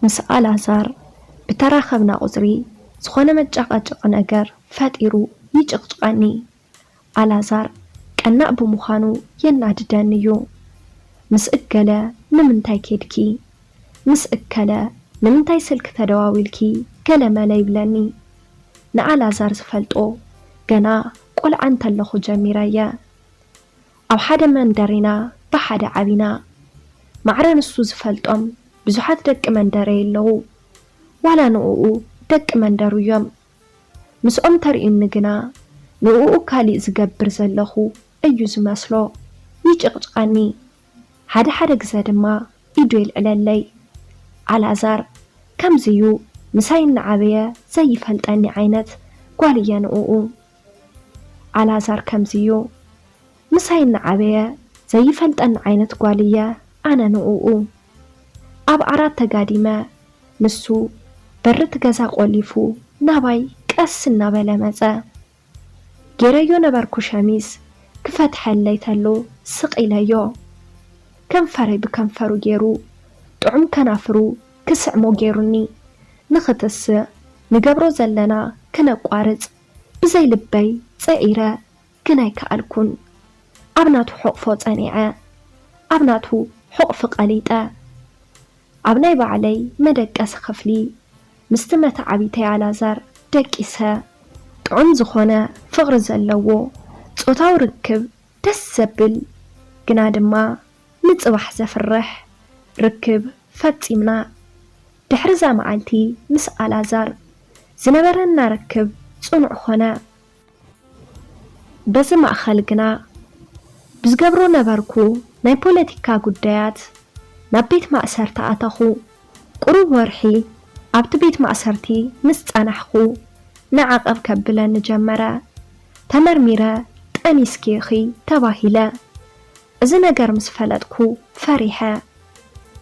ምስ ኣላዛር ብተራኸብና ቁጽሪ ዝኾነ መጫቓጨቒ ነገር ፈጢሩ ይጭቕጭቐኒ። ኣላዛር ቀናእ ብምዃኑ የናድደኒ እዩ። ምስ እገለ ንምንታይ ኬድኪ? ምስ እከለ ንምንታይ ስልኪ ተደዋዊልኪ? ገለ መለ ይብለኒ። ንኣላዛር ዝፈልጦ ገና ቆልዓ እንተለኹ ጀሚረየ። ኣብ ሓደ መንደር ኢና ብሓደ ዓቢና። ማዕረ ንሱ ዝፈልጦም ብዙሓት ደቂ መንደረይ ኣለዉ። ዋላ ንእኡ ደቂ መንደሩ እዮም። ምስኦም ተርእዩኒ ግና ንእኡ ካሊእ ዝገብር ዘለኹ እዩ ዝመስሎ። ይጭቕጭቐኒ። ሓደ ሓደ ግዘ ድማ ኢዱ የልዕለለይ። ኣልኣዛር ከምዚ'ዩ ምሳይ እናዓበየ ዘይፈልጠኒ ዓይነት ጓል እየ ንእኡ። ኣልኣዛር ከምዚ'ዩ ምሳይ እናዓበየ ዘይፈልጠኒ ዓይነት ጓል እየ ኣነ ንእኡ። ኣብ ዓራት ተጋዲመ ንሱ በሪ እቲ ገዛ ቆሊፉ ናባይ ቀስ እናበለ መጸ። ጌረዮ ነበርኩ ሸሚዝ ክፈትሐለይ ተሎ ስቕ ኢለዮ። ከንፈረይ ብከንፈሩ ጌሩ ጥዑም ከናፍሩ ክስዕሞ ጌሩኒ። ንኽትስእ ንገብሮ ዘለና ክነቋርጽ ብዘይ ልበይ ጽዒረ ግን ኣይከኣልኩን። ኣብ ናቱ ሕቕፎ ጸኒዐ ኣብ ናቱ ሕቕፊ ቀሊጠ። ኣብ ናይ ባዕለይ መደቀሲ ክፍሊ ምስቲ መተዓቢተይ ኣላዛር ደቂሰ። ጥዑም ዝኾነ ፍቕሪ ዘለዎ ጾታዊ ርክብ ደስ ዘብል ግና ድማ ንጽባሕ ዘፍርሕ ርክብ ፈጺምና። ድሕሪ እዛ መዓልቲ ምስ ኣላዛር ዝነበረና ርክብ ጽኑዕ ኾነ። በዚ ማእኸል ግና ብዝገብሮ ነበርኩ ናይ ፖለቲካ ጉዳያት ናብ ቤት ማእሰርቲ ኣተኹ። ቁሩብ ወርሒ ኣብቲ ቤት ማእሰርቲ ምስ ጸናሕኹ ንዓቐብ ከብለኒ ጀመረ። ተመርሚረ ጠኒስኪ ኢኺ ተባሂለ። እዚ ነገር ምስ ፈለጥኩ ፈሪሐ።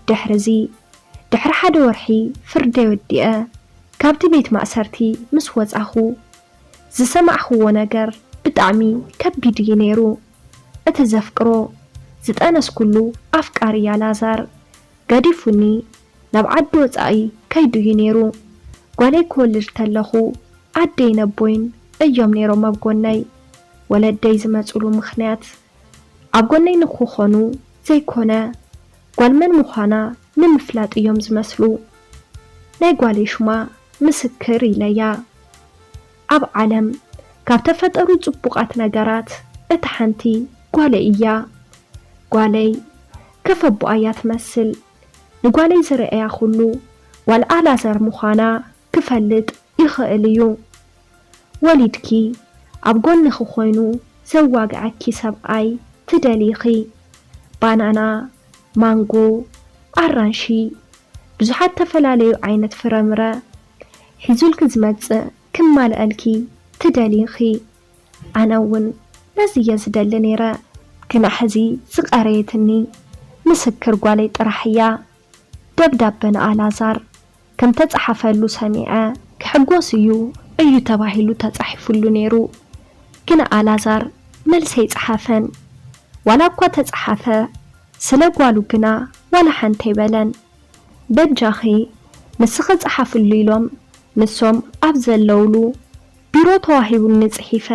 ድሕርዚ ድሕሪ ሓደ ወርሒ ፍርደይ ወዲአ ካብቲ ቤት ማእሰርቲ ምስ ወጻኹ ዝሰማዕኽዎ ነገር ብጣዕሚ ከቢድ እዩ ነይሩ። እቲ ዘፍቅሮ ዝጠነስኩሉ ኣፍቃሪ ኣላዛር ገዲፉኒ ናብ ዓዲ ወጻኢ ከይዱ እዩ ነይሩ። ጓለይ ክወልድ ተለኹ ኣደይን ኣቦይን እዮም ነይሮም ኣብ ጎነይ። ወለደይ ዝመጹሉ ምኽንያት ኣብ ጎነይ ንክኾኑ ዘይኮነ ጓል መን ምዃና ንምፍላጥ እዮም ዝመስሉ። ናይ ጓለይ ሽማ ምስክር ኢለያ። ኣብ ዓለም ካብ ተፈጠሩ ጽቡቓት ነገራት እታ ሓንቲ ጓለይ እያ። ጓለይ ከፍ ኣቦኣ እያ ትመስል። ንጓለይ ዝረኣያ ኩሉ ጓል ኣላዛር ምዃና ክፈልጥ ይኽእል እዩ። ወሊድኪ ኣብ ጎንኺ ኮይኑ ዘዋግዐኪ ሰብኣይ ትደልይኺ። ባናና፣ ማንጎ፣ ኣራንሺ፣ ብዙሓት ተፈላለዩ ዓይነት ፍረምረ ሒዙልኪ ዝመጽእ ክማልኣልኪ ትደልይኺ። ኣነ እውን ነዚ እየ ዝደሊ ነይረ። ግና ሕዚ ዝቐረየትኒ ምስክር ጓለይ ጥራሕ እያ። ደብዳበ ንኣላዛር ከም ተጻሓፈሉ ሰሚዐ። ክሕጎስ እዩ እዩ ተባሂሉ ተጻሒፉሉ ነይሩ። ግን ኣላዛር መልሲ ኣይጸሓፈን። ዋላ እኳ ተጻሓፈ፣ ስለ ጓሉ ግና ዋላ ሓንቲ ኣይበለን። በጃኺ ንስኺ ጸሓፍሉ ኢሎም ንሶም ኣብ ዘለውሉ ቢሮ ተዋሂቡኒ ጽሒፈ።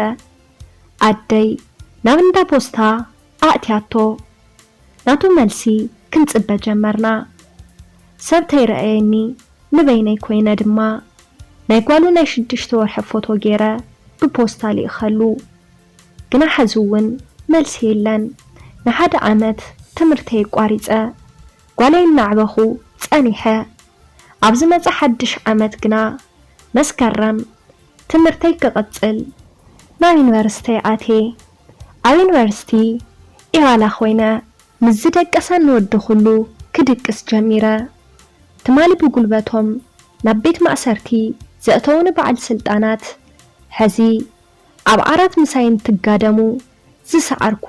ኣደይ ናብ እንዳ ፖስታ ኣእትያቶ። ናቱ መልሲ ክንጽበ ጀመርና። ሰብ ተይረኣየኒ ንበይነይ ኮይነ ድማ ናይ ጓሉ ናይ ሽዱሽተ ወርሒ ፎቶ ገይረ ብፖስታ ልኢኸሉ። ግና ሕዚ እውን መልሲ የለን። ንሓደ ዓመት ትምህርተይ ኣቋሪጸ ጓለይ እናዕበኹ ጸኒሐ። ኣብ ዝመጽእ ሓድሽ ዓመት ግና መስከረም ትምህርተይ ክቕጽል ናብ ዩኒቨርሲቲ ኣትየ። ኣብ ዩኒቨርሲቲ ኢባላ ኮይነ ምስ ዝደቀሰኒ ወዲ ኩሉ ክድቅስ ጀሚረ። ትማሊ ብጉልበቶም ናብ ቤት ማእሰርቲ ዘእተውኒ በዓል ስልጣናት ሕዚ ኣብ ዓራት ምሳይ እንትጋደሙ ዝሰዓርኩ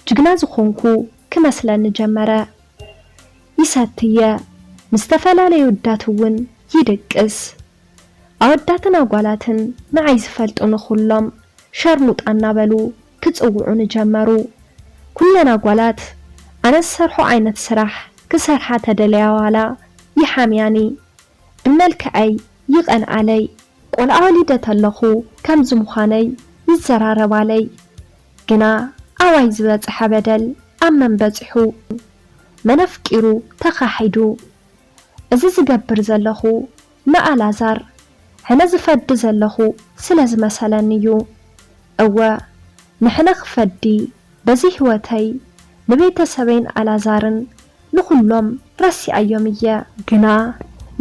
ጅግና ዝኾንኩ ክመስለኒ ጀመረ። ይሰትየ፣ ምስ ዝተፈላለዩ ኣወዳት እውን ይድቅስ። ኣወዳትን ኣጓላትን ንዓይ ዝፈልጡኒ ኩሎም ሸርሙጣ እናበሉ ክጽውዑኒ ጀመሩ። ኩለን ኣጓላት ኣነ ዝሰርሖ ዓይነት ስራሕ ክሰርሓ ተደለያ ዋላ ይሓምያኒ። መልክዐይ ይቐንኣለይ። ቆልዓ ወሊደ ተለኹ ከምዚ ምዃነይ ይዘራረባለይ። ግና ኣባይ ዝበጽሐ በደል ኣብ መን በጺሑ? መን ኣፍቂሩ ተኻሒዱ? እዚ ዝገብር ዘለኹ ንኣላዛር ሕነ ዝፈዲ ዘለኹ ስለ ዝመሰለኒ እዩ። እወ፣ ንሕነ ክፈዲ በዚ ህይወተይ ንቤተሰበይን ኣላዛርን ንኹሎም ረሲኣዮም እየ። ግና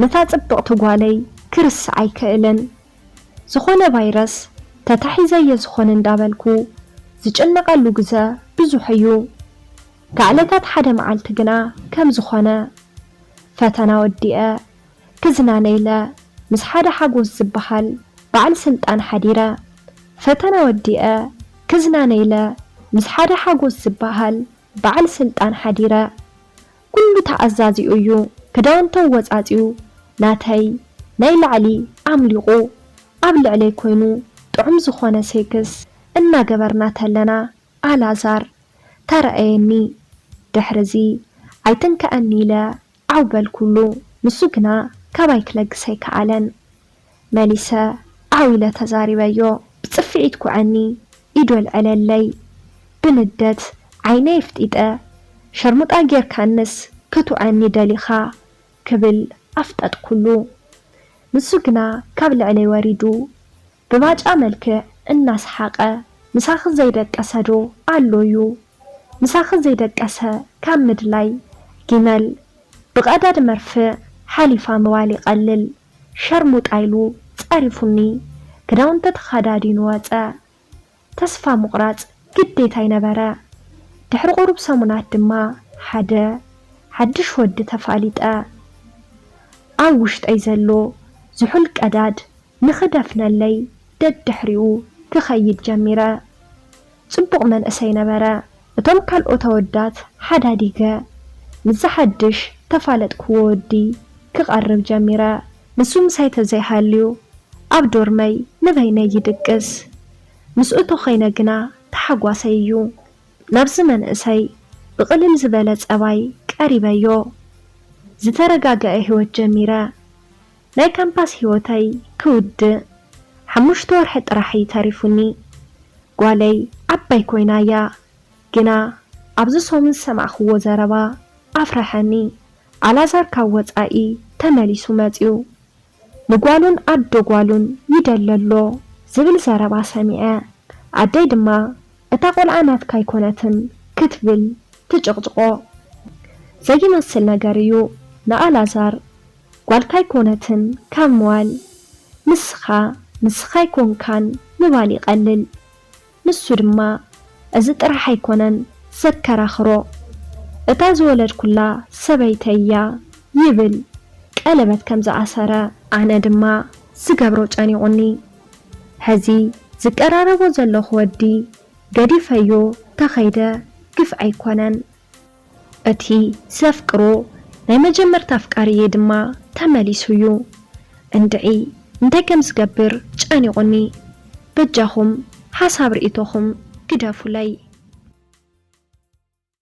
ነታ ጽብቕቲ ጓለይ ክርስዓ ኣይክእልን። ዝኾነ ቫይረስ ተታሒዘ እየ ዝኾነ እንዳበልኩ ዝጭነቐሉ ግዘ ብዙሕ እዩ። ካብ ዕለታት ሓደ መዓልቲ ግና ከም ዝኾነ ፈተና ወዲአ ክዝናነ ኢለ ምስ ሓደ ሓጎስ ዝበሃል በዓል ስልጣን ሓዲረ። ፈተና ወዲአ ክዝናነ ኢለ ምስ ሓደ ሓጎስ ዝበሃል በዓል ስልጣን ሓዲረ። ኩሉ ተኣዛዚኡ እዩ። ክዳውንተይ ወጻጺኡ ናተይ ናይ ላዕሊ ኣምሊቑ ኣብ ልዕለይ ኮይኑ ጥዑም ዝኾነ ሴክስ እናገበርና ተለና ኣላዛር ተረኣየኒ። ድሕርዚ ኣይትንከኣኒ ኢለ ዓው በልኩሉ። ንሱ ግና ካባይ ክለግስ ኣይከኣለን። መሊሰ ዓው ኢለ ተዛሪበዮ። ብጽፍዒት ኩዐኒ፣ ኢዱ ኣልዐለለይ። ብንደት ዓይነይ ኣፍጢጠ፣ ሸርሙጣ ጌርካንስ ክትውዐኒ ደሊኻ ክብል ኣፍጠጥኩሉ። ንሱ ግና ካብ ልዕለይ ወሪዱ ብባጫ መልክዕ እናሰሓቐ፣ ምሳኺ ዘይደቀሰ ዶ ኣሎ እዩ? ምሳኺ ዘይደቀሰ ካብ ምድላይ ጊመል ብቐዳድ መርፍእ ሓሊፋ ምባል ይቐልል። ሸርሙጣ ኢሉ ጸሪፉኒ፣ ክዳውንቲ ተኸዳዲኑ ወጸ። ተስፋ ምቑራጽ ግዴታይ ነበረ። ድሕሪ ቁሩብ ሰሙናት ድማ ሓደ ሓድሽ ወዲ ተፋሊጠ። ኣብ ውሽጠይ ዘሎ ዝሑል ቀዳድ ንኽደፍነለይ ደድሕሪኡ ክኸይድ ጀሚረ። ጽቡቕ መንእሰይ ነበረ። እቶም ካልኦት ኣወዳት ሓዳዲገ ምስዚ ሓድሽ ተፋለጥክዎ ወዲ ክቐርብ ጀሚረ። ንሱ ምሳይ ተዘይሃልዩ ኣብ ዶርመይ ንበይነይ ይድቅስ። ምስኡ ተኾይነ ግና ተሓጓሰይ እዩ። ናብዚ መንእሰይ ብቕልል ዝበለ ጸባይ ቀሪበዮ። ዝተረጋገአ ህይወት ጀሚረ። ናይ ካምፓስ ህይወተይ ክውድእ ሓሙሽተ ወርሒ ጥራሕ እዩ ተሪፉኒ። ጓለይ ዓባይ ኮይና እያ። ግና ኣብዚ ሰሙን ዝሰማዕክዎ ዘረባ ኣፍረሐኒ። ኣላዛር ካብ ወጻኢ ተመሊሱ መጺኡ። ንጓሉን ኣዶ ጓሉን ይደሊ ኣሎ ዝብል ዘረባ ሰሚዐ። ኣደይ ድማ እታ ቆልዓ ናትካ ኣይኮነትን ክትብል ትጭቕጭቖ። ዘይመስል ነገር እዩ ንኣላዛር። ጓልካ ኣይኮነትን ካብ ምባል ንስኻ ንስኻ ኣይኮንካን ምባል ይቐልል። ንሱ ድማ እዚ ጥራሕ ኣይኮነን ዘከራኽሮ። እታ ዝወለድኩላ ሰበይተይ እያ ይብል ቀለበት ከም ዝኣሰረ። ኣነ ድማ ዝገብሮ ጨኒቑኒ። ሕዚ ዝቀራረቦ ዘለኹ ወዲ ገዲፈዮ ተኸይደ ግፍዒ ኣይኮነን። እቲ ዘፍቅሮ ናይ መጀመርታ ኣፍቃሪየ ድማ ተመሊሱ እዩ። እንድዒ እንታይ ከም ዝገብር ጨኒቑኒ። በጃኹም ሓሳብ ርእይቶኹም ግደፉለይ።